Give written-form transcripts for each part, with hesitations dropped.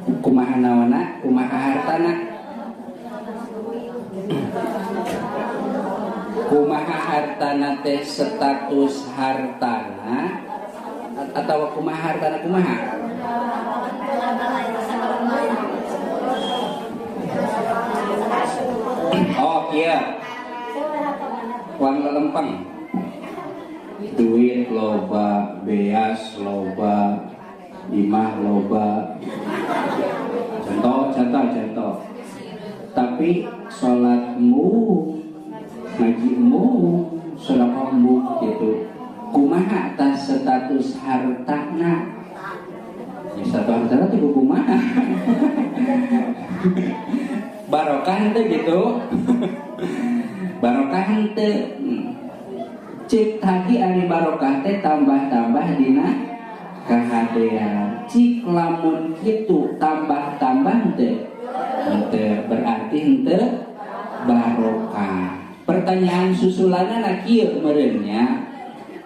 Kumaha naonna, kumaha hartana? Kumaha hartana teh status hartana atau kumaha hartana kumaha? Oh iya, uang lelempeng, duit loba, beas loba, imah loba, contoh, contoh, contoh. Tapi sholatmu, ngajimu, sedekahmu gitu. Kumaha atas status hartana? Ya status hartana tuh kumaha? Barokah teh gitu. Barokah teh. Cek tadi ari barokah teh tambah-tambah dina kahadean. Cik lamun kitu tambah-tambah teh henteu berarti henteu barokah. Pertanyaan susulanna na kieu meureun nya.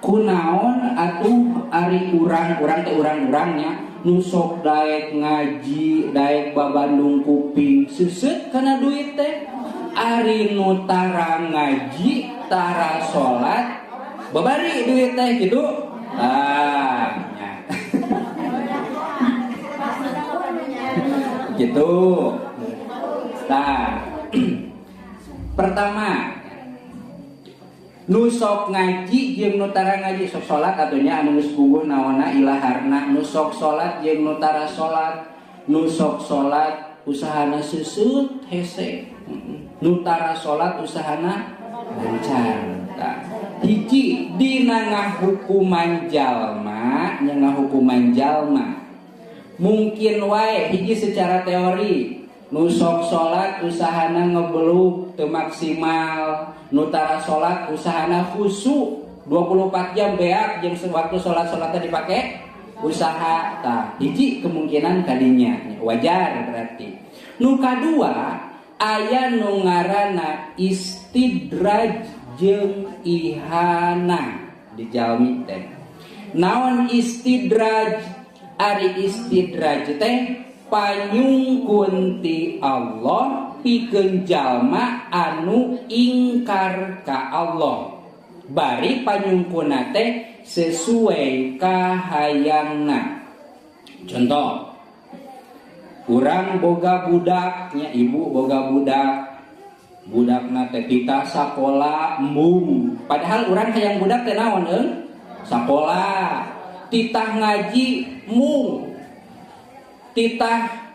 Kunaon atuh ari urang-urang teh urang-urangnya nu sok daek ngaji, daek babandung kuping, seuseut kana duit teh. Ari nu tara ngaji, tara salat, babari duit teh kitu. Ah, nya. Gitu. Tah. Pertama, nu sok ngaji jeung nu tara ngaji sok salat atuh nya anu geus puguh naonna ilaharna, nu sok salat jeung nu tara salat, nu sok salat usahana seuseut hese, nu tara salat usahana lancar. Tah, hiji dina ngahukuman jalma, nya ngahukuman jalma mungkin wae hiji secara teori nu sok salat usahana ngebeluk teu maksimal, nu tara salat usahana khusyuk 24 jam beak jeung waktu salat-salatna dipake usaha. Tah, hiji kemungkinan kadinya wajar berarti. Nu kadua aya nu ngaranna istidraj jeung ihana di jalmi teh. Naon istidraj? Ari istidraj teh panyungkun ti Allah pikeun jalma anu ingkar ka Allah. Bari panyungkunna teh sesuai kahayangna. Contoh, urang boga budak nya, ibu boga budak, budakna teh titah sakola embung. Padahal urang hayang budak teh naon eung? Sakola. Titah ngaji mung, titah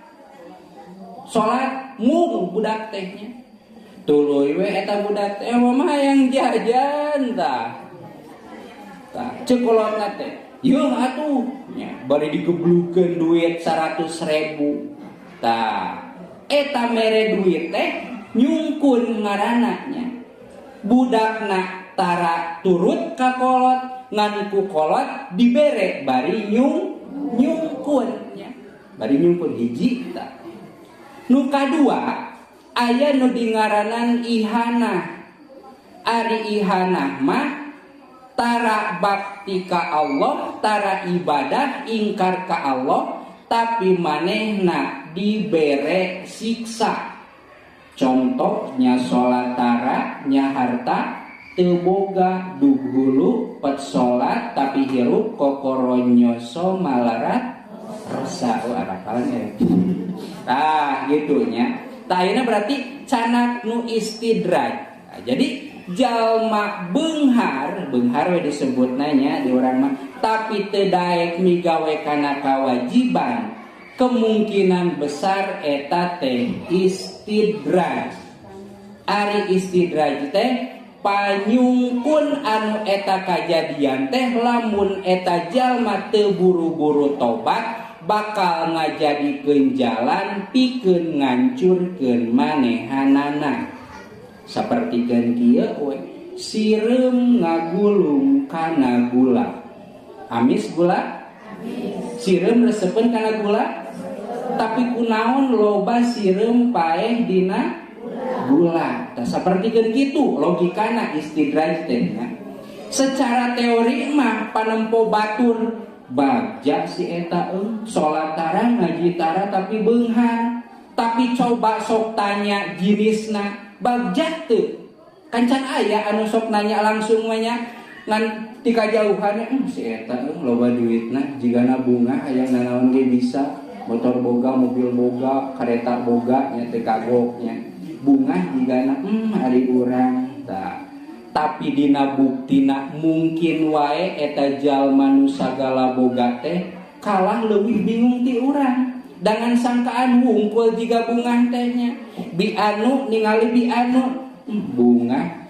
salat mung budak teh nya. Tuluy we eta budak teh mah hayang jajan tah. Tah ceuk kolotna teh, yeuh atuh nya bari digeblukeun duit 100.000. Tah eta mere duit teh nyungkun ngaranna nya. Budakna tara turut ka kolot, ngan ku kolot dibere bari nyungkun nya. Bari nyungkun hiji tah. Nu kadua aya nu dingaranan ihana. Ari ihana mah tara bakti ka Allah, tara ibadah, ingkar ka Allah, tapi manehna dibere siksa. Contohnya salat tara nya harta teu boga duhulu pet salat tapi hirup kokoronyoso malarat rasa. Oh, arapalan ya. Tah gitu nya. Tah ayeuna berarti canak nu istidraj. Nah, jadi jalma beunghar, beunghar we disebutna nya di urang mah, tapi teu daek migawe kana kawajiban, kemungkinan besar eta teh istidraj. Ari istidraj teh panyungkun anu eta kajadian teh lamun eta jalma teu buru-buru tobat bakal ngajadikeun jalan pikeun ngancurkeun manehanana. Sapertikeun kieu we, sireum ngagulung kana gula. Amis gula? Amis. Sireum resepeun kana gula? Tapi kunaon loba sireum paeh dina gula. Tah sapertikeun kitu logikana istidraj teh nya. Secara teori mah panempo batur Bagja si eta salat tara ngaji tara tapi beunghar. Tapi coba sok tanya jenisna bagja teu. Kancan aya anu sok nanya langsung mah nya ngan ti kajauhan si eta loba duitna jigana bunga hayang nanaon ge bisa, motor boga, mobil boga, kareta boga nya teu kagok nya. Bunga jigana ari urang tah. Tapi dina buktina mungkin wae eta jalma nu sagala boga teh kalah leuwih bingung ti urang. Dangan sangkaan wungkul jiga bungah teh nya. Bi anu ningali bi anu bunga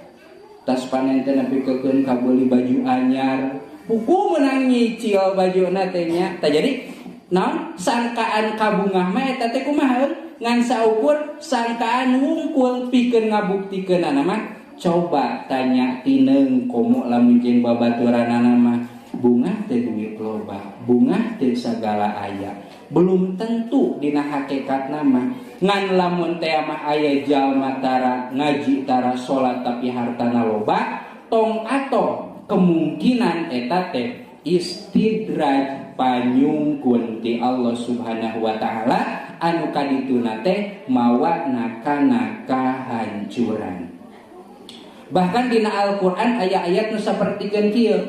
tas panen teh nepi keun kabeuli baju anyar. Buku meunang nyicil bajuna teh nya. Tah jadi naon sangkaan ka bungah mah eta teh kumaha ngan saukur sangkaan wungkul pikeun ngabuktikeunana mah. Coba tanya tineung komo lamun jeung babaturanana mah bunga teh duit loba, bunga teh sagala aya. Belum tentu dina hakikatna mah ngan lamun teh mah aya jalma tara ngaji tara salat tapi hartana loba, tong ato kemungkinan eta teh istidraj panyungkun ti Allah Subhanahu wa taala anu kadituna teh mawa nakana kahancuran. Bahkan dina Al-Qur'an aya ayat nu sapertikeun kieu.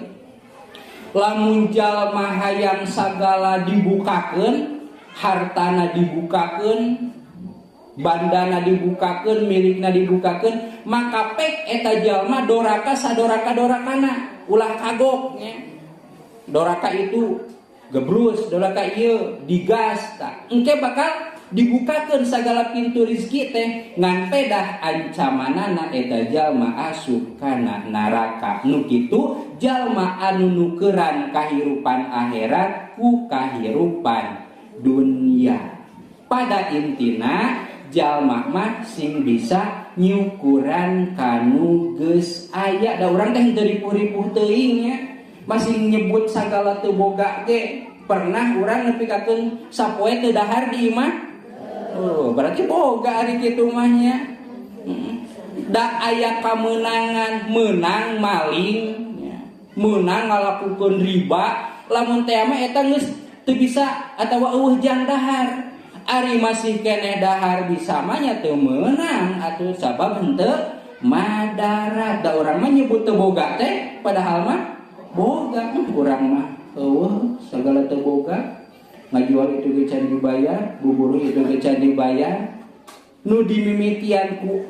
Lamun jalma hayang sagala dibukakeun, hartana dibukakeun, bandana dibukakeun, milikna dibukakeun, maka pek eta jalma doraka sadoraka-dorakana, ulah kagok nya. Doraka itu gebrus, doraka ieu digas tah. Engke bakal dibukakeun sagala pintu rizki teh ngan pedah ancamanana eta jalma asup kana neraka. Nu kitu jalma anu nukeran kahirupan akhirat ku kahirupan dunia. Pada intina jalma mah sing bisa nyukuran kanu geus aya. Da urang teh henteu ripuh-ripuh teuing nya, masih nyebut sagala teu boga ge. Pernah urang nepikakeun sapoe teu dahar di imah? Oh, berarti boga ari kitu mah nya. Da aya kamenangan, menang maling, meunang ngalakukeun riba, lamun teh mah eta geus teu bisa atawa eueuh jang dahar. Ari masih keneh dahar bisa mah nya teu meunang atuh sabab henteu madarat. Da urang mah nyebut teu boga teh padahal mah boga. Urang mah eueuh sagala teu boga. Ngajual itu ge can dibayar, buburuh itu ge can dibayar. Nu dimimitian ku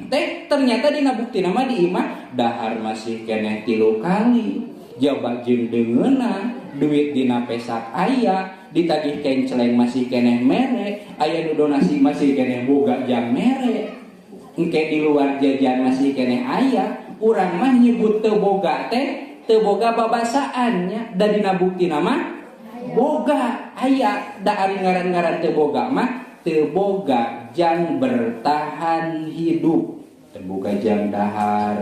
teh ternyata dina buktina mah di imah dahar masih keneh 3 kali. Jaba jeung deungeuna, duit dina pesak aya, ditagih kenceleng masih keneh mere, aya nu donasi masih keneh boga jang mere. Engke di luar jajan masih keneh aya, urang mah nyebut teu boga teh, teu boga babasaan nya, da dina buktina mah boga aya. Da ari ngaran-ngaran teu boga mah teu boga jang bertahan hidup, teu boga jang dahar.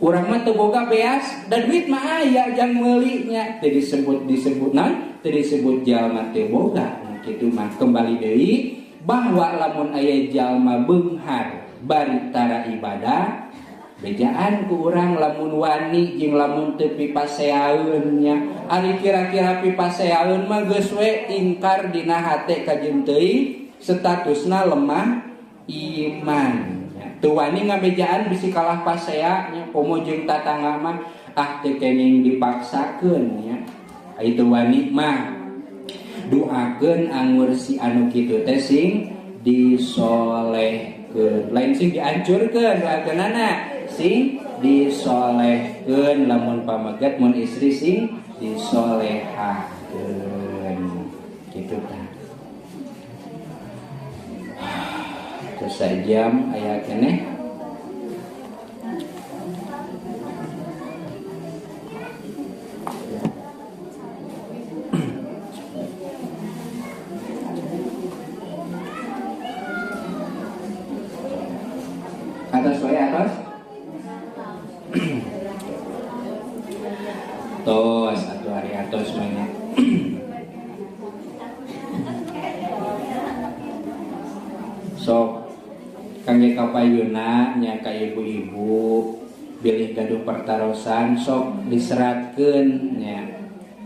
Urang mah teu boga beas, da duit mah aya jang meuli nya. Teu disebut naon? Teu disebut jalma teu boga. Kitu mah kembali deui bahwa lamun aya jalma beunghar bari tara ibadah, bejaan ku urang lamun wani jeung lamun teu pipaseaeun nya. Ari kira-kira pipaseaeun mah geus we ingkar dina hate kajeun teuing statusna lemah iman. Teu wani ngabejaan bisi kalah pasea nya, komo jeung tatangga mah ah teu kenging dipaksakeun nya. Ai teu wani mah doakeun angur si anu kitu teh sing disolehkeun, lain sing diancurkeun doakeunana sing disolehkeun. Lamun pamegat mun istri sing disolehakeun kitu tah. Terus sajam aya keneh. Atas wae atas. Tos atuh ari atos mah nya. Sok kangge kapayuna nya ka ibu-ibu bilih gaduh pertarosan sok diseratkeun nya.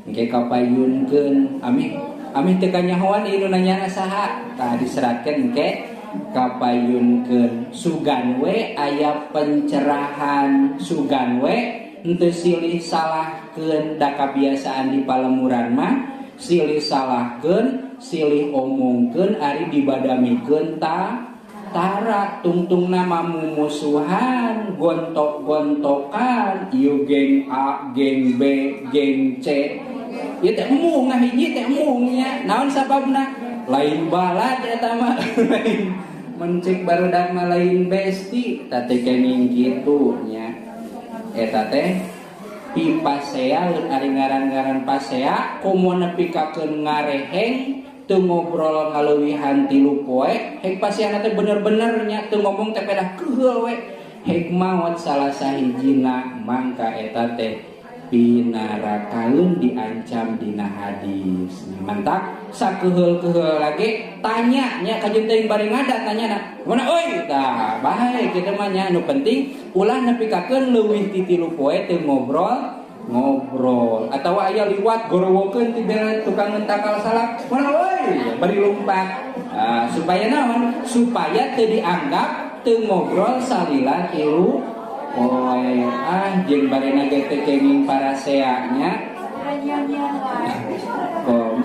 Engke kapayunkeun amih amih teu kanyahoan ieu nu nanyana saha tah diseratkeun engke kapayunkeun sugan we aya pencerahan sugan we henteu silih salahkeun da kabiasaan di palemuran mah silih salahkeun silih omongkeun ari dibadamikeun ta tara tungtungna mamumusuhan gontok-gontokan ieu geng A geng B geng C ieu teh embung ngahiji teh embung nya naon sababna lain balad eta mah lain mencik barudak mah lain besti tah teh kenging kitu nya eta teh pipasea leun ari ngaran-ngaran pasea komo nepi ka keun ngareheng teu ngobrol ngaleuwihan 3 poe hek paseana teh bener-bener nya teu ngomong teh pedah keuheul we hek maot salah sahijina mangka eta teh pinarakaeun diancam dina hadis. Mantap sakeuheul-keuheul lagi tanya nya kajeun teuing bari ngada tanyana mana euy tah bae kitu mah nya nu penting ulah nepi ka keun leuwih ti 3 poe teu ngobrol ngobrol atawa aya liwat gorowokeun ti bere tukang ngentakal salak mana euy bari lumpat supaya naon supaya teu dianggap teu ngobrol salila 3 poe ah jeung barena ge teu kenging parasea nya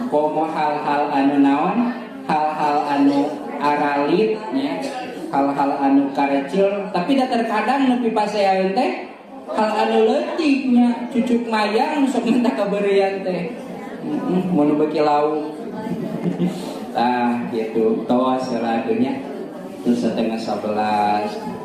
komo hal-hal anu naon hal-hal anu aralit nya hal-hal anu karecil tapi da terkadang nepi paseaeun teh hal anu leutik nya cucuk mayang sok minta kabeurian teh mun beuki lauk tah kitu tos nya terus 10:30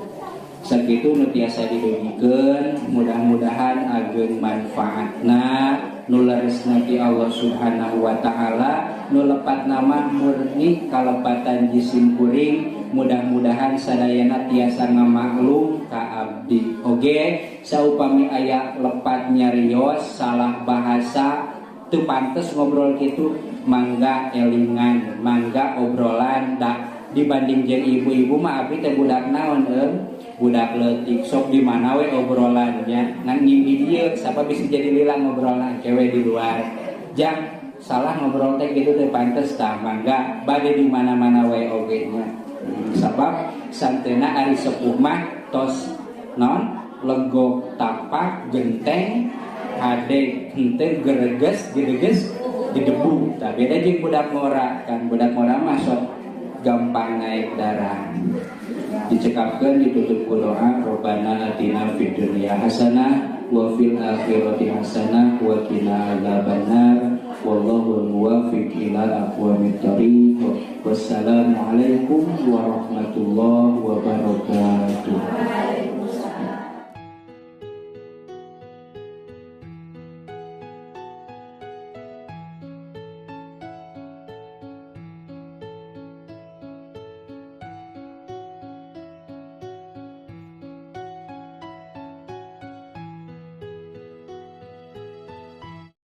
sakitu nu tiasa didugikeun mudah-mudahan ageng manfaatna nu leresna ti Allah Subhanahu wa taala nu lepat nama murni kalepatan jisim kuring mudah-mudahan sadayana tiasa ngamaklum ka abdi oge saupami aya lepat nyarios salah bahasa teu pantes ngobrol kitu mangga elingan mangga obrolan da dibanding jeung ibu-ibu mah abdi teh budak naon budak leutik sok di mana we obrolannya ngan ngimpi dieu sapa bisa jadi lila ngobrolan kewe di luar jang salah ngobrol teh kitu teh pantes tah mangga bade di mana-mana we oge nya sabab santena ari sepuh mah tos naon legok tapak genteng hade henteu gereges gedeges gedebu tah beda jeung budak ngora kan budak ngora mah sok gampang naik darah. Dicekapkeun ditutup ku doa Robbana atina fid dunya hasanah wa fil akhirati hasanah wa qina adzabannar wallahul muwaffiq ila aqwamit thariq. Wassalamualaikum warahmatullahi wabarakatuh.